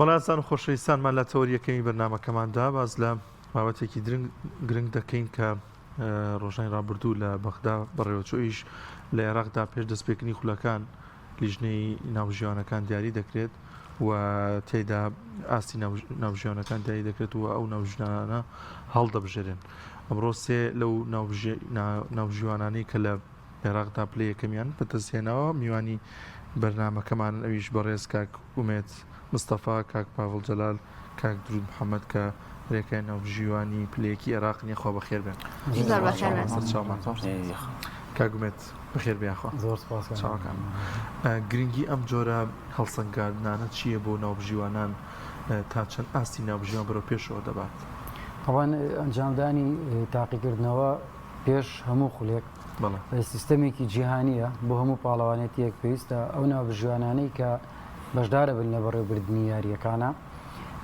بەڵێزان و خۆشەویستانمان لە تەوەری یەکەمی بەرنامەکەماندا باس لە بابەتێکی درنگ گرنگ دەکەین کە ڕۆژانی ڕابردوو لە بەغدا بەڕێوەچوو ئەویش لە عێراقدا پێش دەستپێکردنی خولەکان لیژنەی ناوبژیوانەکان دیاری دەکرێت و تێیدا ئاستی ناوبژیوانەکان دیاری دەکرێت و ئەو ناوبژیوانانە هەڵدەبژێرێن. ئەمڕۆ سێ لەو ناوبژیوانانەی کە لە عێراقدا پلەی یەکەمیان بەدەستهێناوە میوانی بەرنامەکەمانن ئەویش بەڕێز کاک ئومێد مستەفا، کاک پاڤڵ جەلال، کاک درود محەمەد کە رێکای ناوبژیوانی پلە یەکی ئێراقن یەخوا بەخێر بێن. زۆر بەخێر بێن. سەرچاومان. کاک ئومێد بەخێر بێ یاخوا. زۆر سپاس کاک. چاوەکان. گرنگی ئەم جۆرە هەڵسەنگاندنانە چییە بۆ ناوبژیوانان تا چەند ئاستی ناوبژیوان بەرەو پێشەوە دەبات؟ تەبعەن ئەنجامدانی تاقیکردنەوە پێش هەموو خولێک سیستەمێکی جیهانییە بۆ هەموو پاڵەوانێتییەک پێویستە ئەو ناوبژیوانانەی کە بەشدارە بن لە بەڕێوەبردنی یارییەکانە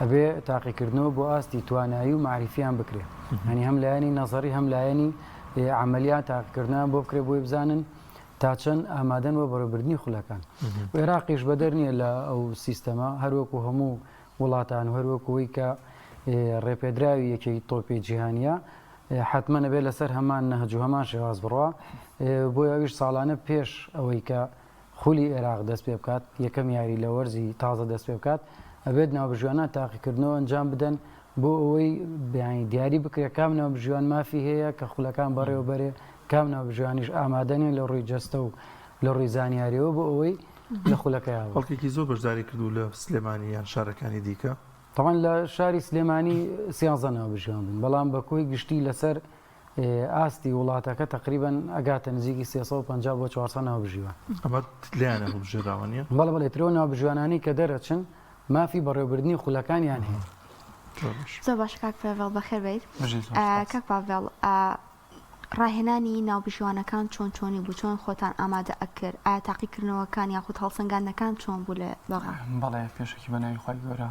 ئەبێ تاقیکردنەوە بۆ ئاستی توانایی و مەعریفیان بکرێ هەنی هەم لایەنی نەزەری هەم لایەنی عملیان تاقیکردنیان بۆ بکرێ بۆی بزانن تا چەند ئامادەن بۆ بەڕێوەبردنی خولەکان عێراقیش بەدەر نییە لە ئەو سیستەمە هەروەکو هەموو وڵاتان و هەروەکو ئەوەی کە ڕێپێدراوی یەکێتی تۆپی جیهانیە حەتمەن ئەبێت لەسەر هەمان نەهج و هەمان شێواز بڕوا، بۆیە ئەویش ساڵانە پێش ئەوەی کە خولی ئێراق دەست پێ بکات، یەکەم یاری لە وەرزی تازە دەست پێ بکات، ئەبێت ناوبژیوانان تاقیکردنەوە ئەنجام بدەن بۆ ئەوەی دیاری بکرێت کام ناوبژیوان مافی هەیە کە خولەکان بەڕێوە بەرێ، کام ناوبژیوانیش ئامادە نیە لە ڕووی جەستە و لە ڕووی زانیاریەوە بۆ ئەوەی لە خولەکەیا بن. خەڵکێکی زۆر بەشداری کردوو لە سلێمانی یان شارەکانی دیکە؟ تەبعەن لە شاری سلێمانی سیانزە ناوبژیوان بووین، بەڵام بە کۆی گشتی لەسەر ئاستی وڵاتەکە تەقریبەن ئەگاتە نزیکی 350 بۆ 400 ناوبژیوان. ئەمە لێیانە هەڵبژێراوە نییە؟ بەڵێ بەڵێ، ترەوە ناوبژیوانانەی کە دەرەچن مافی بەڕێوەبردنی خولەکانیان هەیە. زۆر باشە کاک پاڤێڵ بەخێر بێیت. کاک پاڤێڵ ڕاهێنانی ناوبژیوانەکان چۆن چۆنی بوو چۆن خۆتان ئامادە ئەکرد ئایا تاقیکردنەوەکان یاخود هەڵسەنگاندنەکان چۆن بوو لە بەغا؟ بەڵێ پێشەکی بە ناوی خوای گەورە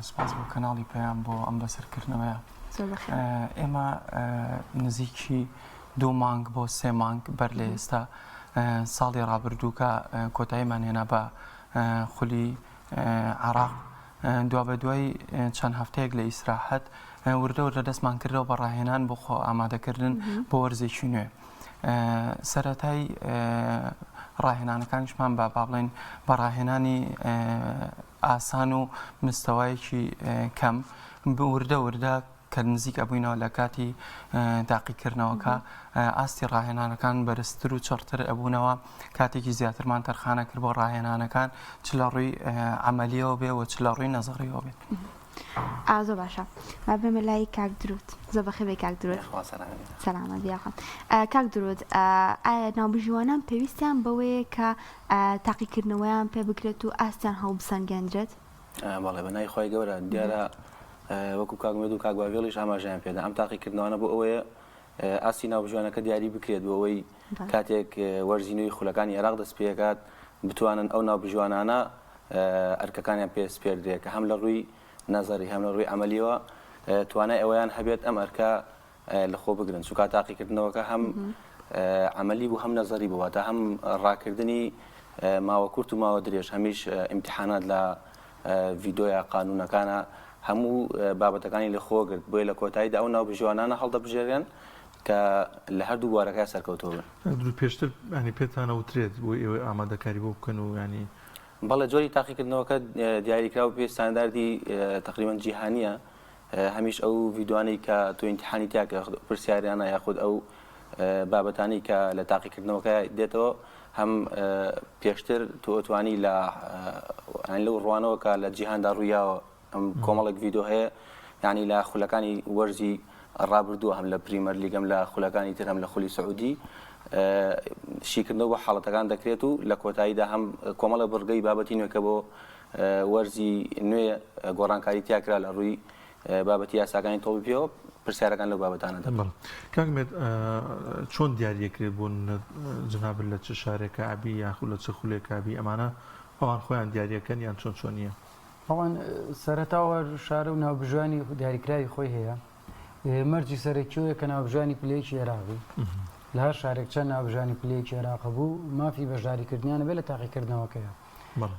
سوپاس بۆ کەناڵی پەیام بۆ ئەم بەسەرکردنەوەیە. زۆر بەخێر. ئێمە نزیکی دوو مانگ بۆ سێ مانگ بەر لە ئێستا ساڵی ڕابردوو کە کۆتاییمان هێنا بە خولی عێراق دوابەدوای چەند هەفتەیەک لە ئیسراحەت وردە وردە دەستمان کردەوە بە ڕاهێنان بۆ خۆ ئامادەکردن بۆ وەرزێکی نوێ. سەرەتای ڕاهێنانەکانیشمان بە با بڵێن بە ڕاهێنانی ئاسان و مستەوایەکی کەم وردە وردە کە نزیک ئەبووینەوە لە کاتی تاقیکردنەوەکە ئاستی ڕاهێنانەکان بەرزتر و چڕتر ئەبوونەوە کاتێکی زیاترمان تەرخانە کرد بۆ ڕاهێنانەکان چ لە ڕووی عملیەوە بێ و چ لە ڕووی نەزەڕیەوە بێت. ئا زۆر باشە با بێمە لای کاک درود زۆر بەخێر بێی کاک درود سەلامەت بی یاخوا کاک درود ئایا ناوبژیوانان پێویستیان بەوەیە کە تاقیکردنەوەیان پێ بکرێت و ئاستیان هەڵبسەنگێندرێت؟ بەڵێ بە ناوی خوای گەورە دیارە وەکو کاک مێد و کاک باڤێڵیش ئاماژەیان پێدا ئەم تاقیکردنەوانە بۆ ئەوەیە ئاستی ناوبژیوانەکە دیاری بکرێت بۆ ئەوەی کاتێک وەرزی نوێی خولەکانی عێراق دەست پێکات بتوانن ئەو ناوبژیوانانە ئەرکەکانیان پێ سپێردرێت کە هەم لە ڕووی نەزەری هەم لە ڕووی عەمەلیەوە توانای ئەوەیان هەبێت ئەم ئەرکە لەخۆ بگرن چونکە تاقیکردنەوەکە هەم عەمەلی بوو هەم نەزەری بوو واتە هەم ڕاکردنی ماوە کورت و ماوە درێژ هەمیش ئیمتحانات لە ڤیدۆیە قانونەکانە هەموو بابەتەکانی لە خۆ گرت بۆیە لە کۆتاییدا ئەو ناوبژیوانانە هەڵدەبژێرێن کە لە هەردوو بوارەکە سەرکەوتوو بن. درود پێشتر یانی پێتان ئەوترێت بۆ ئێوە ئامادەکاری بۆ بکەن و یانی. بەڵێ جۆری تاقیکردنەوەکە دیاریکراو پێ ستانداردی تەقریبەن جیهانیە هەمیش ئەو ڤیدۆانەی کە تۆ ئیمتیحانی تیا کرد پرسیاریانە یاخود ئەو بابەتانەی کە لە تاقیکردنەوەکە دێتەوە هەم پێشتر تۆ ئەتوانی لە لەو ڕوانەوە کە لە جیهاندا ڕوویاوە ئەم کۆمەڵێک ڤیدۆ هەیە یعنی لە خولەکانی وەرزی ڕابردووە هەم لە پریمەر لیگەم لە خولەکانی تر هەم لە خولی سعودی شیکردنەوە بۆ حاڵەتەکان دەکرێت و لە کۆتاییدا هەم کۆمەڵە بڕگەی بابەتی نوێکە بۆ وەرزی نوێ گۆڕانکاری تیا کرا لە ڕووی بابەتی یاساکانی تۆپی پێوە پرسیارەکان لەو بابەتانە دەبن. کاک مێد چۆن دیاریەکرێت بۆ جەنابت لە چ شارێکا ئەبی یاخود لە چ خولێکا بی ئەمانە ئەوان خۆیان دیاریەکەن یان چۆن چۆنیە؟ ئەوان سەرەتا هەر شارە و ناوبژیوانی دیاریکراوی خۆی هەیە مەرجی سەرەکیەوەیە کە ناوبژیوانی پلەیەکی عێراق بی لە هەر شارێک چەند ناوبژیوانی پلەیەکی عێراق هەبوو مافی بەشداریکردنیان هەبێت لە تاقیکردنەوەکەیە.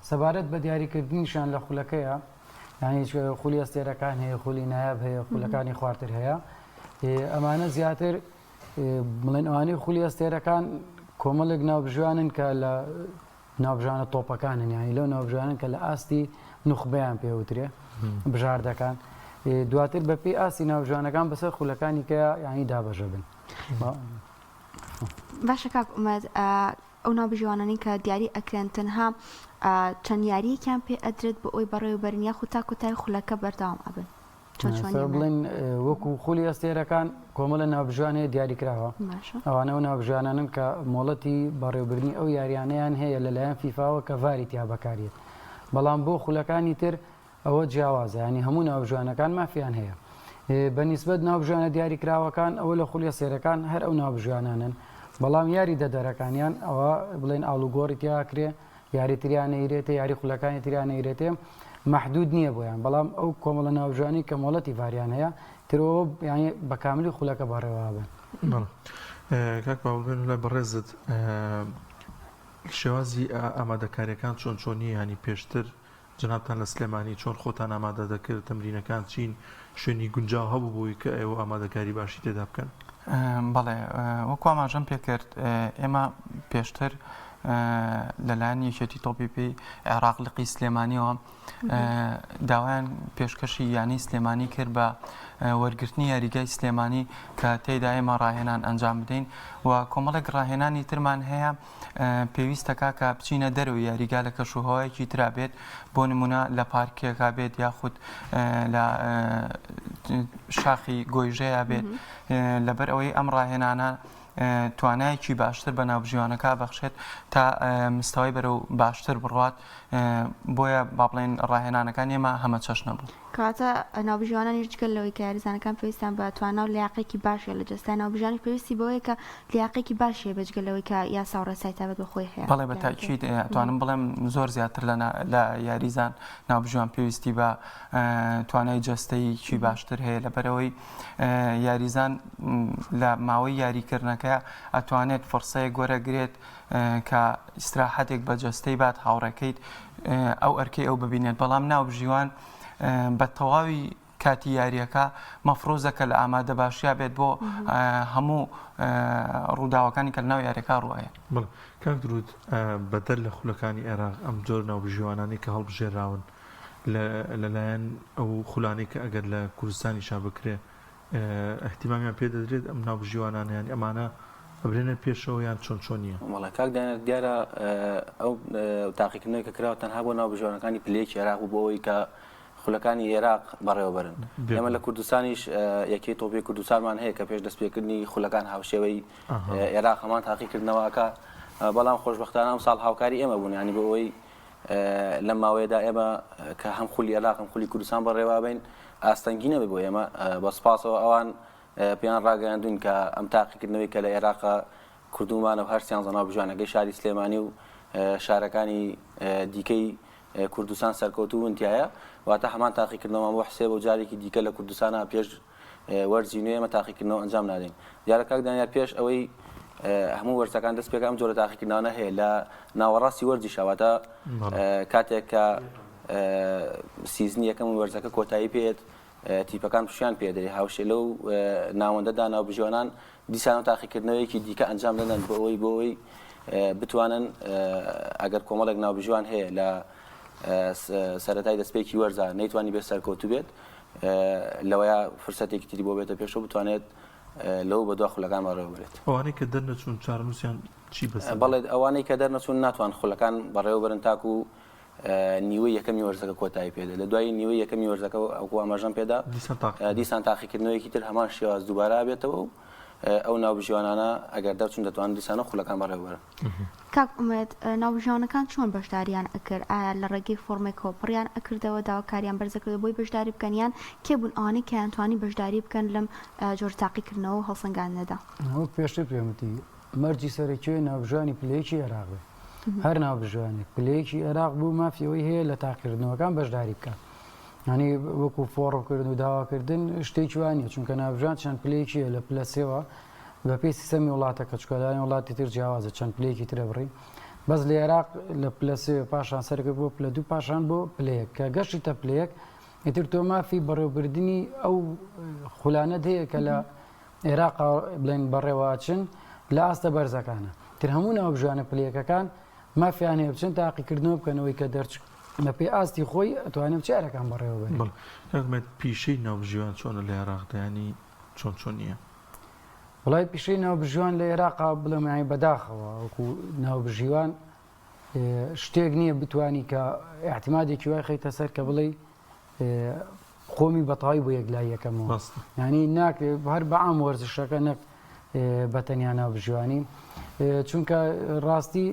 سەبارەت بە دیاریکردنیشیان لە خولەکەیا. یانی خولی ئەستێرەکان هەیە خولی نایاب هەیە خولەکانی خوارتر هەیە ئەمانە زیاتر بڵێن ئەوانەی خولی ئەستێرەکان کۆمەڵێک ناوبژیوانن کە لە ناوبژانە تۆپەکانن یانی لەو ناوبژانن کە لە ئاستی نوخبەیان پێوترێ بژاردەکان دواتر بەپی ئاستی ناوبژانەکان بەسەر خولەکانی کە یانی دابەشە بن. باشە کاک ئومێد ئەو ناوبژیوانانەی کە دیاری ئەکرێن تەنها چەند یارییەکیان پێ ئەدرێت بۆ ئەوەی بەڕێوەبەرن یاخود تا کۆتایی خولەکە بەردەوام ئەبن؟ چۆن چۆن بڵێن وەکو خولی ئەستێرەکان کۆمەڵە ناوبژیوان هەیە دیاریکراوە ئەوانە و ناوبژیوانانن کە مۆڵەتی بەڕێوبردنی ئەو یاریانەیان هەیە لەلایەن فیفاوە کە ڤاری تیا بەکاریێت بەڵام بۆ خولەکانی تر ئەوە جیاوازە یانی هەموو ناوبژیوانەکان مافیان هەیە بە نیسبەت ناوبژیوانە دیاریکراوەکان ئەوە لە خولی ئەستێرەکان هەر ئەو ناوبژیوانانن بەڵام یاری دەدەرەکانیان ئەوە بڵێن ئاڵوگۆڕی تیاکرێ یاری تریان نەیرێتێ یاری خولەکانی تریان نەیرێتێ مەحدود نییە بۆیان بەڵام ئەو کۆمەڵە ناوبژیوانی کە مۆڵەتی ڤاریان هەیە ترەوە یانی بە کاملی خولەکە بەڕێوە بن. کاک باوەڵ بێن لای بەڕێزت شێوازی ئامادەکاریەکان چۆن چۆنیە ینی پێشتر جەنابتان لە سلێمانی چۆن خۆتان ئامادە دەکرد، تەمرینەکان چین، شوێنی گونجاو هەبوو بۆی کە ئێوە ئامادەکاری باشی تێدا بکەن؟ بەڵێ، وەکو ئاماژەم پێکرد ئێمە پێشتر لەلایەن یەکێتی تۆپی پێی عێراق لقی سلێمانیەوە داوایان پێشکەشی یانەی سلێمانی کرد بە وەرگرتنی یاریگای سلێمانی کە تێیدا ئێمە ڕاهێنان ئەنجام بدەین و کۆمەڵێک ڕاهێنانی ترمان هەیە پێویستەکا کە بچینە دەرەوەی یاریگا لە کەش و هەوایەکی ترا بێت بۆ نمونە لە پارکێکا بێت یاخود لە شاخی گۆیژەیە بێت لەبەر ئەوەی ئەم ڕاهێنانە توانایەکی باشتر بە ناوبژیوانەکە بەخشێت تا مستەوای بەرەو باشتر بڕوات بۆیە با بڵێن ڕاهێنانەکان ئێمە هەمە چەشنە بوو. کەواتە ناوبژیوانانیش جگە لەوەی کە یاریزانەکان پێویستیان بە توانا و لیاقەیەکی باش هەیە لە جەستەیان، ناوبژیوانیش پێویستی بەوەیە کە لیاقەیەکی باشی هەبێت جگە لەوەی کە یاسا و ڕێسای تایبەت بە خۆی هەیە. بەڵێ بە تاکید ئەتوانم بڵێم زۆر زیاتر لە لە یاریزان ناوبژیوان پێویستی بە توانای جەستەیی باشتر هەیە لەبەرئەوەی یاریزان لە ماوەی یاریکردنەکە ئەتوانێت فرسەیەک وەرەگرێت کە ئیسراحەتێک بە جەستەی بات هاوڕێکەیت ئەو ئەرکەی ئەو ببینێت بەڵام ناوبژیوان بە تەواوی کاتی یاریەکە مەفرۆزە کە لە ئامادە باشیا بێت بۆ هەموو ڕووداوەکانی کە ناو یاریەکە ڕوایە. کاک درود بەدەر لە خولەکانی عێراق ئەم جۆر ناوبژیوانانەی کە هەڵبژێراون لەلایەن ئەو خولانەی کە ئەگەر لە کوردستانیشا بکرێ ئیهتیمامیان پێ دەدرێت ئەم ناوبژیوانانە یانی ئەمانە ئەبرێنە پێشەوە یان چۆن چۆنیە؟ بەڵێ کاک دانیار دیارە ئەو تاقیکردنەوەی کە کراوە تەنها بۆ ناوبژیوانەکانی پلەیەکی عێراق بوو بۆ ئەوەی کە خولەکانی عێراق بەڕێوەبەرن ئێمە لە کوردستانیش یەکەی تۆپی کوردستانمان هەیە کە پێش دەستپێکردنی خولەکان هاوشێوەی عێراق هەمان تاقیکردنەوەکە بەڵام خۆشببختانە ئەم ساڵ هاوکاری ئێمە بوون ینی بۆ ئەوەی لەم ماوەیەدا ئێمە کە هەم خولی عێراق هەم خولی کوردستان بەڕێوابین ئاستەنگی نەبێت بۆ ئێمە بە سپاسەوە ئەوان پێیان ڕاگەیاندوین کە ئەم تاقیکردنەوەی کە لە عێراق کردومانە و هەر سیانزە ناوبژیوانەکەی شاری سلێمانی و شارەکانی دیکەی کوردستان سەرکەوتوو بوون تایە واتە هەمان تاقیکردنەوەمان بۆ حسێبە و جارێکی دیکە لە کوردستانە پێش وەرزی نوێ ئێمە تاقیکردنەوە ئەنجام نادەین دیارە کاک دانیار پێش ئەوەی هەموو وەرزەکان دەست پێکە ئەم جۆرە تاقیکردنەوانە هەیە لە ناوەڕاستی وەرزیشە واتە کاتێک کە season ی یەکەم وەرزەکە کۆتایی پێێت تیپەکان پشیان پێدرێ هاوشێ لەو ناوەندەدا ناوبژیوانان دیسان تاقیکردنەوەیەکی دیکە ئەنجام دەدەن بۆ ئەوەی بۆ ئەوەی بتوانن ئەگەر کۆمەڵێک ناوبژیوان هەیە لە سەرەتای دەستپێکی وەرزا نەیتوانی بێت سەرکەوتوو بێت لەوەیە فرسەتێکی تری بۆ بێتە پێشەوە بتوانێت لەو بەدوا خولەکان بەڕێوەبرێت. ئەوانەی کە دەرنەچوون چارەنووسیان چی بەسەر دێت؟ بەڵێ ئەوانەی کە دەرنەچوون ناتوان خولەکان بەڕێوەبەرن تاکو نیوەی یەکەمی وەرزەکە کۆتایی پێدێت لە دوای نیوەی یەکەمی وەرزەکە ئەوکو ئاماژەم پێدا دیسان تاقیکردنەوەیەکی تر هەمان شێواز دووبارە بێتەوە و ئەو ناوبژیوانانە ئەگەر دەرچوون دەتوانن دیسانەوە خولەکان بەڕێوەبەرن. کاک ئومێد، ناوبژیوانەکان چۆن بەشداریان ئەکرد؟ ئایا لە ڕێگەی فۆڕمێکەوە پڕیان ئەکردەوە، داواکاریان بەرزەکردەوە بۆی بەشداری بکەن یان کێ بوون ئەوانەی کە یانتوانی بەشداری بکەن لەم جۆرە تاقیکردنەوە و هەڵسەنگاندنەدا؟ وەک پێشتر پێم وتی، مەرجی سەرەکیی ناوبژیوانی پلە یەکی عێراق بێت. هەر ناوبژیوانێک پلە یەکی عێراق بوو مافی ئەوەی هەیە لە تاقیکردنەوەکان بەشداری بکات. یانی وەکو فۆڕم کردن و داواکردن شتێکی وا نییە چونکە ناوبژیوان چەند پلەیەکی هەیە لە پلە سێوە بەپێی سیستەمی وڵاتەکە چونکە لەلایەن وڵاتی تر جیاوازە چەند پلەیەکی ترە بڕی بەس لە عێراق لە پلە سێ پاشان سەرکە بۆ پلە دوو پاشان بۆ پلەیەک کە گەشتیتە پلەیەک. ئیتر تۆ مافی بەڕێوەبردنی ئەو خولانەت هەیە کە لە عێراق بڵێن بەڕێوەچن لە ئاستە بەرزەکانە تر هەموو ناوبژیوانە پلەیەکەکان مافیان هەیە بچن تاقیکردنەوە بکەنەوەی کە دەرچ بەپێی ئاستی خۆی ئەتوانێت بچێ یاریەکان بەڕێوە بەرێت. بەڵێ کاک ئومێد پیشەی ناوبژیوان چۆنە لە عێراقدا یانی چۆن چۆنیە؟ وەڵای پیشەی ناوبژیوان لە عێراقا بڵێم یانی بەداخەوە وەکو ناوبژیوان شتێک نییە بتانی کە ئیعتیمادێکی وای خەیتە سەر کە بڵێی خۆمی بەتەواوی بۆ یەکلایی یەکەمەوە یانی ناکرێت هەر بەعام وەرزشەکە نەک بە تەنیا ناوبژیوانی چونکە ڕاستی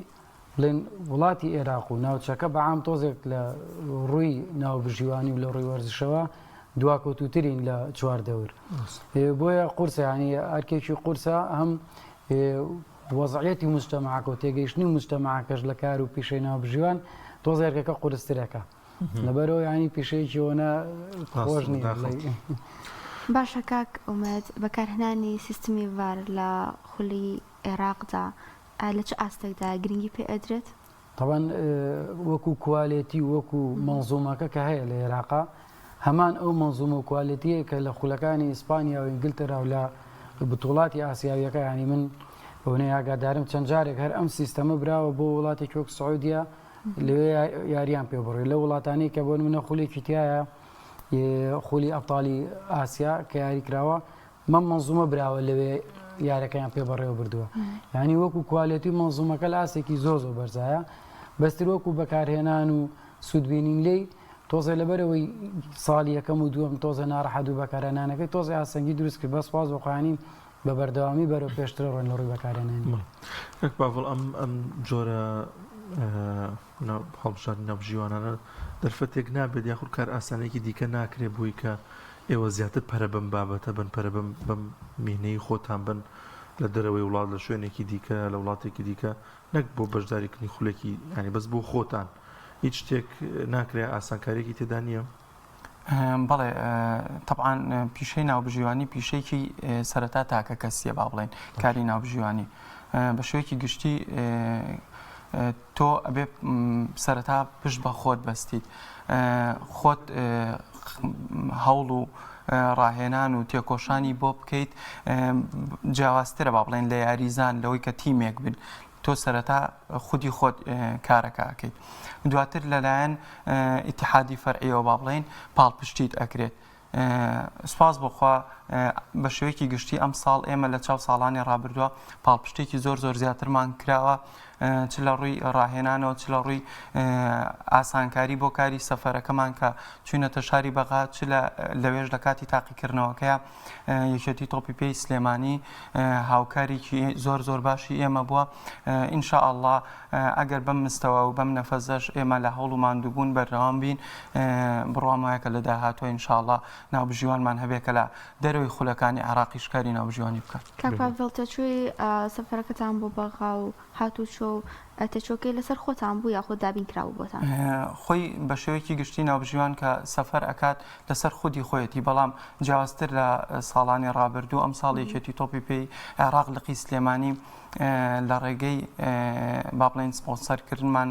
بڵێن وڵاتی عێراق و ناوچەکە بەعام تۆزێک لە ڕووی ناوبژیوانی و لە ڕووی وەرزشەوە دواکەوتوترین لە چواردەور بۆیە قورسە ینی ئەرکێکی قورسە هەم وەزعیەتی مجتەمەعەکە و تێگەیشتنی مجتەمەعەکەش لە کار و پیشەی ناوبژیوان تۆزێ ئەرکەکە قورسترەکە لەبەرەوە ینی پیشەیەکی ئەوەنە خۆش نییە. باشە کاک ئومێد بەکارهێنانی سیستمی ڤار لە خولی عێراقدا لە چ ئاستێکدایە گرنگی پێ ئەدرێت؟ تەبعەن وەکو کوالێتی و وەکو مەنزومەکە کە هەیە لە ئێراقا هەمان ئەو مەنزومە و کوالێتیە کە لە خولەکانی ئیسپانیا و ئینگلتەرا و لە بتوڵاتی ئاسیاویەکە ینی من ئەوەنەی ئاگادارم چەند جارێک هەر ئەم سیستەمە براوە بۆ وڵاتێکی وەک سعودیە لەوێ یاریان پێ بڕی لە وڵاتانی کە بۆ نمونە خولێکی تایە خولی ئەبتالی ئاسیا کە یاری کراوە مەم مەنزومە براوە لەوێ یارەکەیان پێ بەڕێوە بردووە یعنی وەکو کوالێتی مەنزومەکە لە ئاستێکی زۆر زۆر بەرزایە بەستر وەکو بەکارهێنان و سوودبینین لێی تۆزێ لەبەرەوەی ساڵی یەکەم و دووەم تۆزە ناڕەحەت و بەکارهێنانەکەی تۆزێ ئاسەنگی دروست کرد بەس خواز بەخوانی بە بەردەوامی بەرەو پێشترە ڕۆین لە ڕووی بەکارهێنانی. کاک پاڤڵ ئەم ئەم جۆرە هەڵبژاردنی ناوبژیوانانە دەرفەتێک نابێت یاخود کارئاسانیەکی دیکە ناکرێت بۆی کە ئێوە زیاتر پەرە بەم بابەتە بن پەرە بەم بەم میهنەی خۆتان بن لە دەرەوەی وڵات لە شوێنێکی دیکە لە وڵاتێکی دیکە نەک بۆ بەشداریکردنی خولێکی ینی بەس بۆ خۆتان هیچ شتێک ناکرێت ئاسانکاریەکی تێدا نییە؟ بەڵێ تەبعەن پیشەی ناوبژیوانی پیشەیەکی سەرەتا تاکە کەسیە با بڵێن کاری ناوبژیوانی بە شێوەیەکی گشتی تۆ ئەبێ سەرەتا پشت بە خۆت بەستیت خۆت هەوڵ و ڕاهێنان و تێکۆشانی بۆ بکەیت جیاوازترە با بڵێن لە یاریزان لەوەی کە تیمێک بن تۆ سەرەتا خودی خۆت کارەکە ئەکەیت دواتر لەلایەن ئیتحادی فەرعیەوە با بڵێین پاڵپشتیت ئەکرێت سپاس بۆخوا بە شێوەیەکی گشتی ئەم ساڵ ئێمە لە چاو ساڵانی ڕابردووە پاڵپشتێکی زۆر زۆر زیاترمان کراوە چ لە ڕووی ڕاهێنانەوە چ لە ڕووی ئاسانکاری بۆ کاری سەفەرەکەمان کە چوینەتە شاری بەغا چ لە لەوێش لە کاتی تاقیکردنەوەکەیە یەکێتی تۆپی پێی سلێمانی هاوکارێکی زۆر زۆر باشی ئێمە بووە ان شاء اللە ئەگەر بەم مستەوا و بەم نەفەزەش ئێمە لە هەوڵ و ماندووبوون بەردەوام بین بڕوام وایە کە لە داهاتوە ان شاء اللە ناوبژیوانمان هەبێ کە لە دەرەوەی خولەکانی عێراقیش کاری ناوبژیوانی بکات. کاک پاڤێڵ تێچووی سەفەرەکەتان بۆ بەغا و هاتوچۆ و تێچووەکەی لەسەر خۆتان بوو یاخود دابین کرابوو بۆتان؟ خۆی بە شێوەیەکی گشتی ناوبژیوان کە سەفەر ئەکات لەسەر خودی خۆیەتی، بەڵام جیاوازتر لە ساڵانی ڕابردوو ئەمساڵ یەکێتی تۆپی پێی عێراق لقی سلێمانی لە ڕێگەی با بڵێین سپۆنسەرکردنمان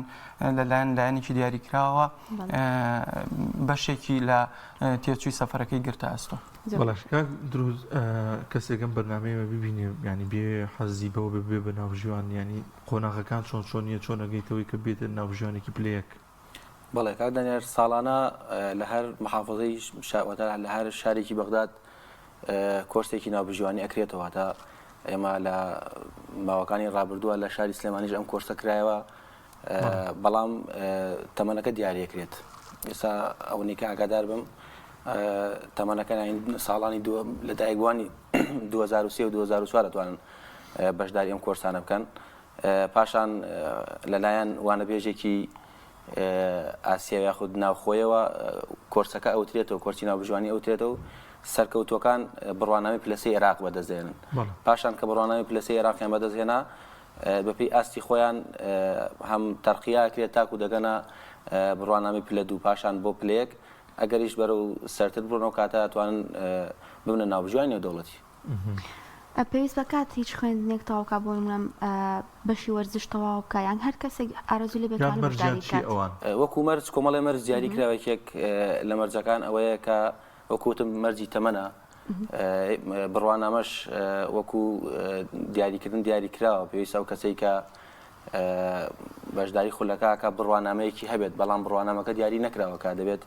لەلایەن لایەنێکی دیاریکراوە بەشێکی لە تێچووی سەفەرەکەی گرتە ئەستۆ. بەڵێ کاک دروود کەسێک ئەم بەرنامەیە ببینێ یانی بێ حەزی بەوە بێ ببێ بە ناوبژیوان یانی قۆناغەکان چۆن چۆنیە چۆن ئەگەیتەوەی کە بێتە ناوبژیوانێکی پلە یەک؟ بەڵێ کاک دانیار ساڵانە لە هەر محافظەی واتە لە هەر شارێکی بەغداد کۆرسێکی ناوبژیوانی ئەکرێتەوە واتە ئێمە لە ماوەکانی ڕابردووە لە شاری سلێمانیش ئەم کۆرسە کرایەوە بەڵام تەمەنەکە دیارەکرێت ئێستا ئەوەی کە ئاگادار بم تەمەنەکە ساڵانی لە دایکبووانی 2023 و 2004 دەتوانن بەشداری ئەم کۆرسانە بکەن پاشان لەلایەن وانەبێژێکی ئاسیا یاخود ناوخۆیەوە کۆرسەکە ئەوترێتەوە کۆرسی ناوبژیوانی ئەوترێتەوە سەرکەوتوەکان بڕوانامەی پلەسی عێراق بەدەستدێنن پاشان کە بڕوانامەی پلەسی عێراقیان بەدەستهێنا بەپێی ئاستی خۆیان هەم تەرقیە ئەکرێت تاکو دەگەنە بڕوانامەی پلە دوو پاشان بۆ پلەیەک ئەگەریش بەرەو سەرتر بڕۆن ئەو کاتە ئەتوانن ببنە ناوبژیوانی نێودەوڵەتی. پێویست بەکات هیچ خوێندنێک تەواو کا بۆ نمونە بەشی وەرزش تەواو بکا یان هەر کەسێک ئارەزووی لێ بێت یان توانێت مەرجیان بەشداری چییە بکات؟ ئەوان؟ وەکو مەرج کۆمەڵێ مەرج دیاری کراوە یەکێک لە مەرجەکان ئەوەیە کە وەکو وتم مەرجی تەمەنە بڕوانامەش وەکو دیاریکردن دیاری کراوە پێویستە ئەو کەسەی کە بەشداری خولەکە کە بڕوانامەیەکی هەبێت بەڵام بڕوانامەکە دیاری نەکراوە کە دەبێت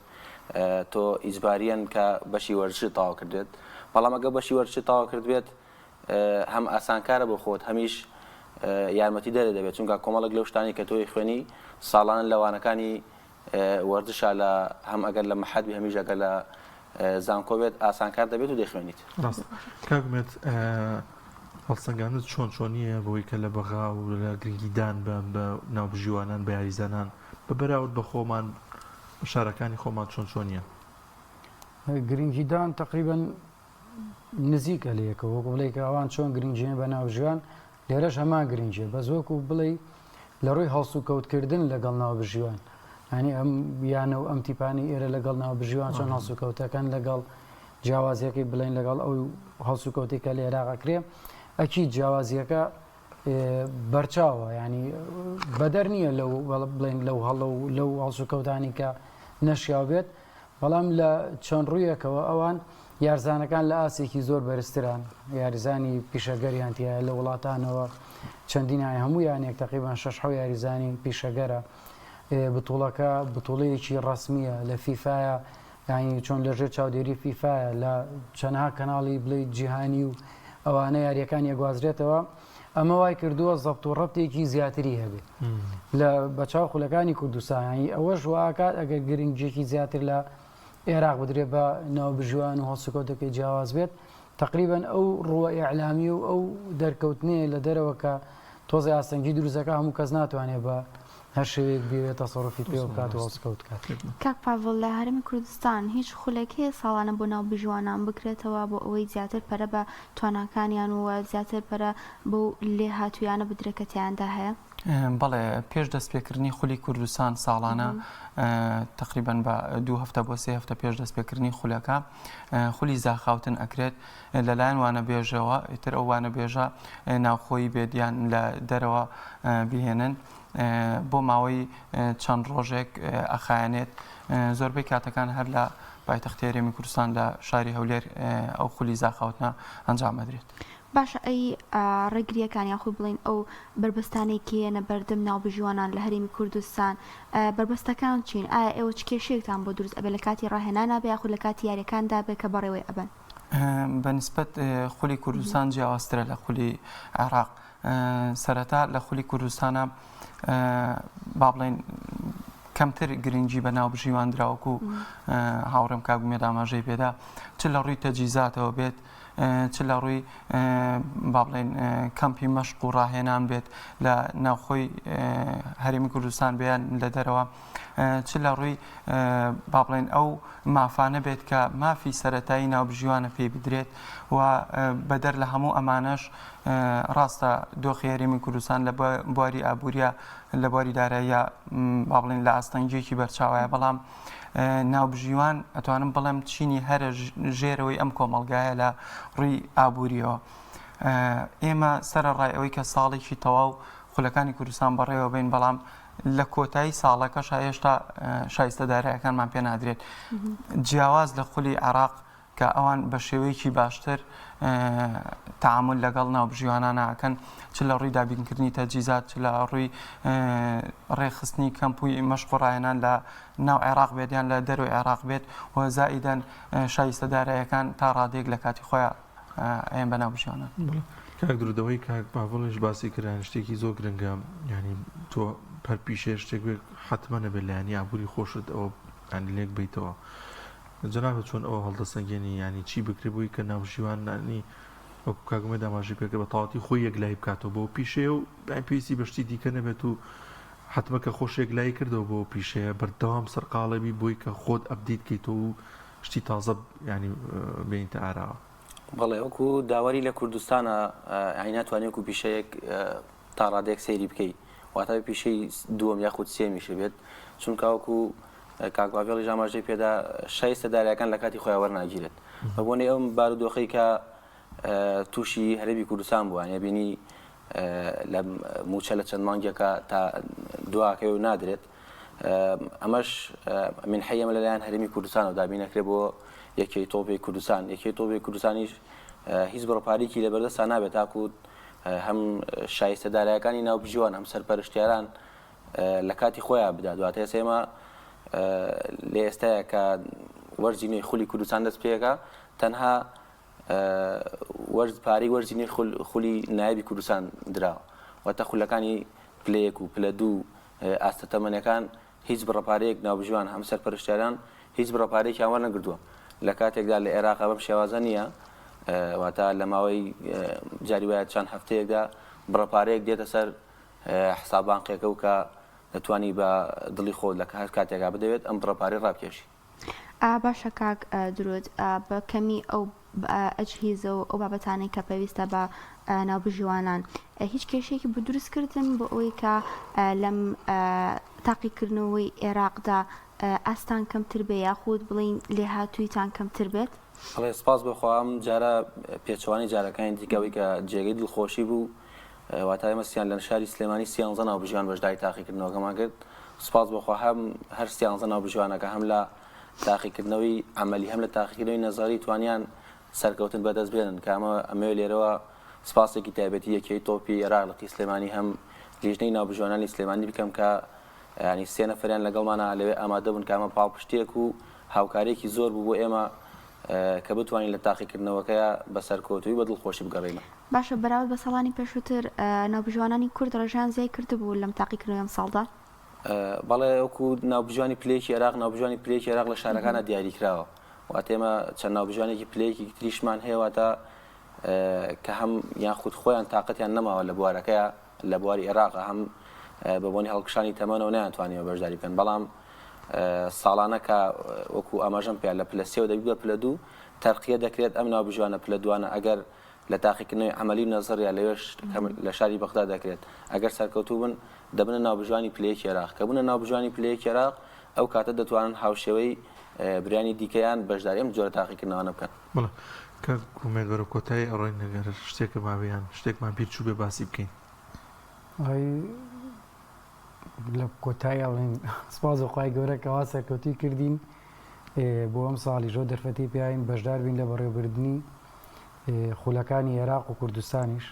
تۆ ئیجباریەن کە بەشی وەرزشی تەواو کردێت بەڵام ئەگە بەشی وەرزشی تەواو کردبێت هەم ئاسانکارە بۆ خۆت هەمیش یارمەتی دەرە دەبێت چونکە کۆمەڵێک لەو شتانی کە تۆی خوێنی ساڵانە لە وانەکانی وەرزشە لە هەم ئەگەر لە مەحەد بی هەمیش ئەگەر لە زانکۆ بێت ئاسانکار دەبێت و دەیخوێنیت. ڕاستە کاک ئومێد هەڵسەنگاندنت چۆن چۆنییە بەوەی کە لە بەغا و لە گرنگیدان بە بە ناوبژیوانان بە یاریزانان بە بەراورد بە خۆمان بە شارەکانی خۆمان چۆن چۆنییە؟ گرنگیدان تەقریبەن نزیکە لە یەکەوە وەکو بڵێی کە ئەوان چۆن گرنگییان بە ناوبژیوان لێرەش هەمان گرنگیە بەس وەکو بڵێی لە ڕووی هەڵسوکەوتکردن لەگەڵ ناوبژیوان یانی ئەم یانە و ئەم تیپانەی ئێرە لەگەڵ ناوبژیوان چۆن هەڵسوکەوتەکەن لەگەڵ جیاوازیەکەی بڵێن لەگەڵ ئەو هەڵسوکەوتی کە لە عێراق ئەکرێ ئەکی جیاوازیەکە بەرچاوە ینی بەدەر نییە لەو بڵێن لەو هەڵە و لەو هەڵسوکەوتانی کە نەشیاو بێت بەڵام لە چەند ڕوویەکەوە ئەوان یارزانەکان لە ئاستێکی زۆر بەرزتران، یاریزانی پیشەگەریان تیایە لە وڵاتانەوە چەندین هەموو یانێک تەقریبان شەش حەو یاریزانی پیشەگەرە بتوڵەکە بتوڵەیەکی ڕەسمیە لە فیفاە یانی چۆن لەژێر چاودێری فیفاە لە چەنها کەناڵی بڵێ جیهانی و ئەوانە یاریەکان یەگوازرێتەوە ئەمە وای کردووە زەبت و ڕەبتێکی زیاتری هەبێ لە بەچاو خولەکانی کوردستان ینی ئەوەش واکات ئەگەر گرنگێکی زیاتر لە ئێراق بدرێت بە ناوبژیوان و هەڵسوکەوتەکەی جیاواز بێت، تەقریبەن ئەو ڕووە ئیعلامی و ئەو دەرکەوتنەیە لە دەرەوە کە تۆزێ ئاستەنگی دروست دەکات، هەموو کەس ناتوانێت بە هەر شێوەیەک بیەوێت تەسەروفی پێوە بکات و هەڵسوکەوت بکات. کاک پاڤڵ لە هەرێمی کوردستان هیچ خولێک هەیە ساڵانە بۆ ناوبژیوانان بکرێتەوە بۆ ئەوەی زیاتر پەرە بە تواناکانیان و زیاتر پەرە بەو لێهاتوویانە بدرێت کە تیایاندا هەیە؟ بەڵێ پێش دەستپێکردنی خولی کوردستان ساڵانە تقریبان بە دوو هەفتە بۆ سێ هەفتە پێش دەستپێکردنی خولەکە خولی زاخاوتن ئەکرێت لەلایەن وانە بێژەوە ئیتر ئەو وانە بێژە ناوخۆی بێت یان لە دەرەوە بهێنن بۆ ماوەی چەند ڕۆژێک ئەخایەنێت زۆربەی کاتەکان هەر لە پایتەختی هەرێمی کوردستان لە شاری هەولێر ئەو خولی زاخاوتنە ئەنجام ئەدرێت. باشە ئەی ڕێگرییەکان یاخود بڵێین ئەو بەربەستانەی کە یەنە بەردەم ناوبژیوانان لە هەرێمی کوردستان بەربەستەکان چین؟ ئایا ئێوە چ کێشەیەکتان بۆ دروست ئەبێ لە کاتی ڕاهێنانا بێ یاخود لە کاتی یاریەکاندا بێ کە بەڕێوەی ئەبەن؟ بە نیسبەت خولی کوردستان جیاوازترە لە خولی عێراق سەرەتا لە خولی کوردستانە با بڵێین کەمتر گرنگی بە ناوبژیوان دراوەکو هاوڕێم کاک ئومێد ئاماژەی پێدا چ لە ڕووی تەجیزاتەوە بێت چ لە ڕووی با بڵێین کەمپی مەشق و ڕاهێنان بێت لە ناوخۆی هەرێمی کوردستان بیان لە دەرەوە چ لە ڕووی با بڵێن ئەو مافانە بێت کە مافی سەتایی ناوبژیوانە پێی بدرێت و بەدەر لە هەموو ئەمانەش ڕاستە دۆخی هەرێمی کوردستان لە بواری ئابووریە لە بواری داراییە با بڵێن لە ئاستەنگیەکی بەرچاوایە بەڵام ناوبژیوان ئەتوانم بڵێم چینی هەرە ژێرەوەی ئەم کۆمەڵگایە لە ڕووی ئابووریەوە ئێمە سەرەڕای ئەوەی کە ساڵێکی تەواو خولەکانی کوردستان بەڕێوە بین بەڵام لە کۆتایی ساڵەکەش هێشتا شایستە دارایەکانمان پێ نادرێت جیاواز لە خولی عراق کە ئەوان بە شێوەیەکی باشتر تەعامول لەگەڵ ناوبژیوانانا ئەکەن چ لە ڕووی دابینکردنی تەجهیزات چ لە ڕووی ڕێکخستنی کەمپ و مەشق و ڕاهێنان لە ناو عێراق بێت یان لە دەرەوەی عێراق بێت و زائیدەن شایستە دارایەکان تا ڕادەیەک لە کاتی خۆیان ئەیەن بە ناوبژیوانان. کاک درود ئەوەی کاک پاڤڵیش باسی کرد یانی شتێکی زۆر گرنگە یانی تۆ هەر پیشەیە شتێک بێت حەتمەن ئەبێت لایەنی ئابووری خۆشت ئەوە یانی لێک بەیتەوە جەنابت چۆن ئەوە هەڵدەسەنگێنی یانی چی بکرێ بۆی کە ناوبژیوانانی وەکو کاک ئومێد ئاماژەی پێکرد بە تەواوەتی خۆی یەکلایی بکاتەوە بەو پیشەیە و یانی پێویستی بە شتی دیکە نەبێت و حەتمە کە خۆش یەکلایی کردەوە بۆ پیشەیە بەردەوام سەرقاڵێ بی بۆی کە خۆت update کەیتەوە و شتی تازە یانی بێنیتە ئاراوە. بەڵێ وەکو داوەری لە کوردستانە یانی ناتوانانی وەکو پیشەیەک تا ڕادەیەک سەیری بکەی واتە پیشەی دووەم یاخود سێمیشە بێت چونکە وەکو کاک باڤێڵیش ئاماژەی پێدا شایستە دارایەکان لە کاتی خۆیان وەرناگیرێت بە بۆنەی ئەم بارودۆخەی کە تووشی هەرێمی کوردستان بووە یعنی بینی لە موچە لە چەند مانگێکە تا دواکەی و نادرێت ئەمەش منحەی ئەمە لەلایەن هەرێمی کوردستانەوە دابین نەکرێت بۆ یەکێی تۆپی کوردستان یەکێی تۆپی کوردستانیش هیچ بڕە پارەیەکی لەبەردەستا نابێت تاکو هەم شایستە دارایەکانی ناوبژیوان هەم سەرپەرشتیاران لە کاتی خۆیان بدات دواتە ئێستا ئێمە لە ئێستاە کە وەرزی نوێی خولی کوردستان دەست پێەکە تەنها وەرز پارەی وەرزی نوێی خولی نایابی کوردستان دراوە واتە خولەکانی پلە یەک و پلە دوو ئاستە تەمەنەکان هیچ بڕە پارەیەک ناوبژیوان هەم سەرپەرشتیاران هیچ بڕە پارەیەکیان وەرنەگرتووە لە کاتێکدا لە عێراق بەم شێوازە نییە واتە لە ماوەی جاری وایە چەند هەفتەیەکدا بڕە پارەیەک دێتە سەر حساب بانقیەکە و کە دەتوانی بە دڵی خۆت لە هەر کاتێکا بدەوێت ئەم بڕە پارەی ڕابکێشی. ئا باشە کاک درود بە کەمی ئەو ئەجهیزە و ئەو بابەتانەی کە پێویستە بە ناوبژیوانان هیچ کێشەیەکی بۆ دروست کردن بۆ ئەوەی کە لەم تاقیکردنەوەی عێراقدا ئاستان کەمتر بێ یاخود بڵین لێهاتوویتان کەمتر بێت؟ بەڵێ سپاس بۆ خوا ئەم جارە پێچەوانەی جارەکانی دیکە ئەوەی کە جێگەی دڵخۆشی بوو واتە ئێمە سیان لە شاری سلێمانی سیانزە ناوبژیوان بەشداری تاقیکردنەوەکەمان کرد سپاس بۆ خوا هەم هەر سیانزە ناوبژیوانەکە هەم لە تاقیکردنەوەی عەمەلی هەم لە تاقیکردنەوەی نەزەری توانیان سەرکەوتن بەدەست بێنن کە ئەمە ئەمەوێ لێرەوە سپاسێکی تایبەتی یەکێی تۆپی عێراق لقی سلێمانی هەم لیژنەی ناوبژیوانانی سلێمانی بکەم کە ینی سێ نەفەریان لەگەڵمانە لەوێ ئامادە بوون کە ئەمە پاڵپشتێک و هاوکاریەکی زۆر بوو بۆ ئێمە کە بتوانین لە تاقیکردنەوەکەیا بە سەرکەوتووی بە دڵخۆشی بگەڕێینەوە. باشە بەراورد بە ساڵانی پێشووتر ناوبژیوانانی کورد ڕێژەیان زیای کردبوو لەم تاقیکردنەوەی ئەمساڵدا؟ بەڵێ وەکو ناوبژیوانی پلەیەکی عێراق ناوبژیوانی پلەیەکی عێراق لە شارەکانە دیاری کراوە واتە ئێمە چەند ناوبژیوانێکی پلەیەکی تریشمان هەیە واتە کە هەم یاخود خۆیان تاقەتیان نەماوە لە بوارەکەیا لە بواری عێراق هەم بە بۆنی هەڵکشانی تەمەنەوە نەیانتوانیوە بەشداری بکەن بەڵام ساڵانە کە وەکو ئاماژەم پێ لە پلە سێوە دەبی بە پلە دوو تەرقیە دەکرێت ئەم ناوبژیوانە پلە دوانە ئەگەر لە تاقیکردنەوەی عەمەلی و نەزەریە لەوێش لە شاری بەغدا دەکرێت ئەگەر سەرکەوتوو بن دەبنە ناوبژیوانی پلە یەکی عێراق کە بوونە ناوبژیوانی پلە یەکی عێراق ئەو کاتە دەتوانن هاوشێوەی برایانی دیکەیان بەشداری ئەم جۆرە تاقیکردنەوانە بکەن. بەڵێ کاک ئومێد بەرەو کۆتایی ئەڕۆین ئەگەر شتێکە مابێ یان شتێکمان بیر چووبێ باسی بکەین. ئەی لە کۆتایی ئەڵێن سپاس بۆ خوای گەورە کەوا سەرکەوتووی کردین بۆ ئەم ساڵیش ئەو دەرفەتی پیاین بەشدار بین لە بەڕێوەبردنی خولەکانی عێراق و کوردستانیش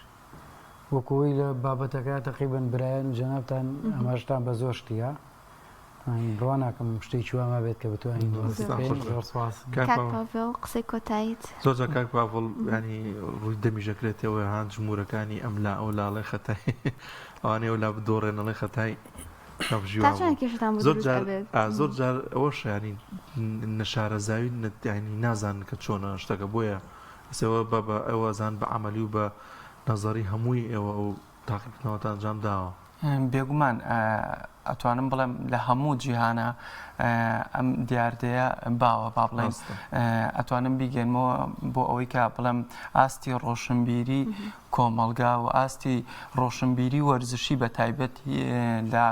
وەکوی لە بابەتەکە تەقریبەن برایان و جەنابتان ئاماژتان بە زۆر شتیە بڕوا ناکەم شتێکی وا مابێت کە بتوانین باسی بکەین. زۆر سپاس. کاک پاڤێڵ قسەی کۆتاییت. زۆر جار کاک پاڤڵ ینی ڕووی دەمی ژەکرێتەوە هان جمهورەکانی ئەم لا ئەو لاڵێ خەتای ئەوانەی ئەو لا بدۆڕێن ئەڵێ خەتای تا چەند کێشەتان بۆ زۆر دروست جار ئەبێت؟ ئا زۆر جار ئەوەش ینی نەشارەزاوی ینی نازانن کە چۆنە شتەکە بۆیە ئەسەوە بە بە ئەوە زان بە عەمەلی و بە نەزەری هەمووی ئێوە ئەو تاقیکردنەوەتان ئەنجام داوە. بێگومان ئەتوانم بڵێم لە هەموو جیهانە ئەم دیاردەیە باوە با بڵێن ئەتوانم بیگەنمەوە بۆ ئەوەی کە بڵێم ئاستی ڕۆشنبیری کۆمەڵگا و ئاستی ڕۆشنبیری وەرزشی بە تایبەت لە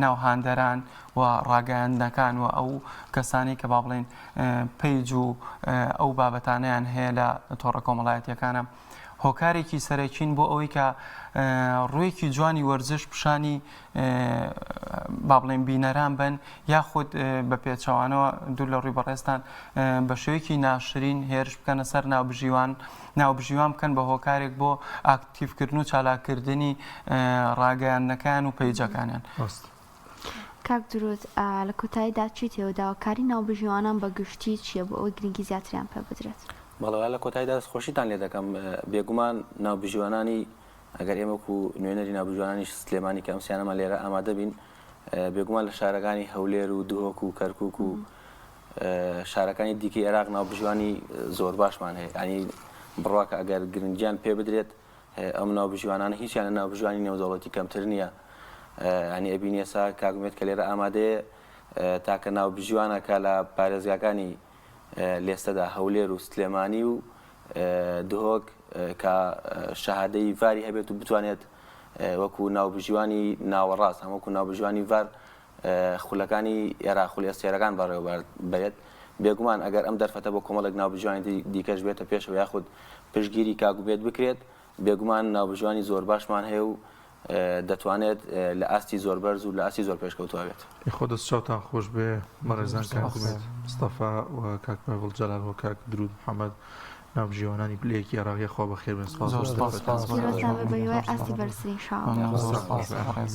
ناو هاندەران و ڕاگەیاندنەکان و ئەو کەسانی کە با بڵێن page و ئەو بابەتانیان هەیە لە تۆڕە کۆمەڵایەتیەکانە هۆکارێکی سەرەکین بۆ ئەوەی کە ڕوویەکی جوانی وەرزش پیشانی با بڵێن بینەران بن یاخود بە پێچەوانەوە دوور لە ڕووی بەڕێزتان بە شێوەیەکی ناشرین هێرش بکەنە سەر ناوبژیوان ناوبژیوان بکەن بە هۆکارێک بۆ ئاکتیڤکردن و چالاککردنی ڕاگەیاندنەکان و پەیجەکانیان. کاک درود لە کۆتاییدا چیت هەیە و داواکاری ناوبژیوانان بە گشتی چییە بۆ ئەوەی گرنگی زیاتریان پێ بدرێت؟ بەڵێ لە کۆتاییدا دەستخۆشیتان لێ دەکەم بێگومان ناوبژیوانانی ئەگەر ئێمە وەکو نوێنەری ناوبژیوانانی سلێمانی کە ئەم سیانەمان لێرە ئامادە بین بێگومان لە شارەکانی هەولێر و دهۆک و کەرکک و شارەکانی دیکەی عێراق ناوبژیوانی زۆر باشمان هەیە ینی بڕواکە ئەگەر گرنگیان پێ بدرێت ئەم ناوبژیوانانە هیچیان لە ناوبژیوانی نێودەوڵەتی کەمتر نییە ینی ئەبینی ئێستا کاک ئومێد کە لێرە ئامادەیە تاکە ناوبژیوانە کە لە پارێزگاکانی لێستەدا هەولێر و سلێمانی و دهۆک کە شەهادەی ڤاری هەبێت و بتوانێت وەکو ناوبژیوانی ناوەڕاست هەم وەکو ناوبژیوانی ڤار خولەکانی ئێراق خولی ئەستێرەکان بەڕێوەبەرێت. بێگومان ئەگەر ئەم دەرفەتە بۆ کۆمەڵێک ناوبژیوانی دیکەش بێتە پێشەوە یاخود پشتگیری کاک ئومێد بکرێت، بێگومان ناوبژیوانی زۆر باشمان هەیە و دەتوانێت لە ئاستی زۆر بەرز و لە ئاستی زۆر پێشکەوتووە بێت. خۆ دەست چاوتان خۆش بێ بەڕێزان کاک ئومێد مستەفا و کاک پاڤڵ جەلال و کاک درود محەمەد ناوبژیوانانی پلە یەکی عێراقیە خوا بەخێر بێن سپاس زۆر بۆ سپاس دەرفەتتان. پیرۆزتان بێ بەهیوای ئاستی بەرزتر ان شاء اللە. زۆر سپاس بەڕێز.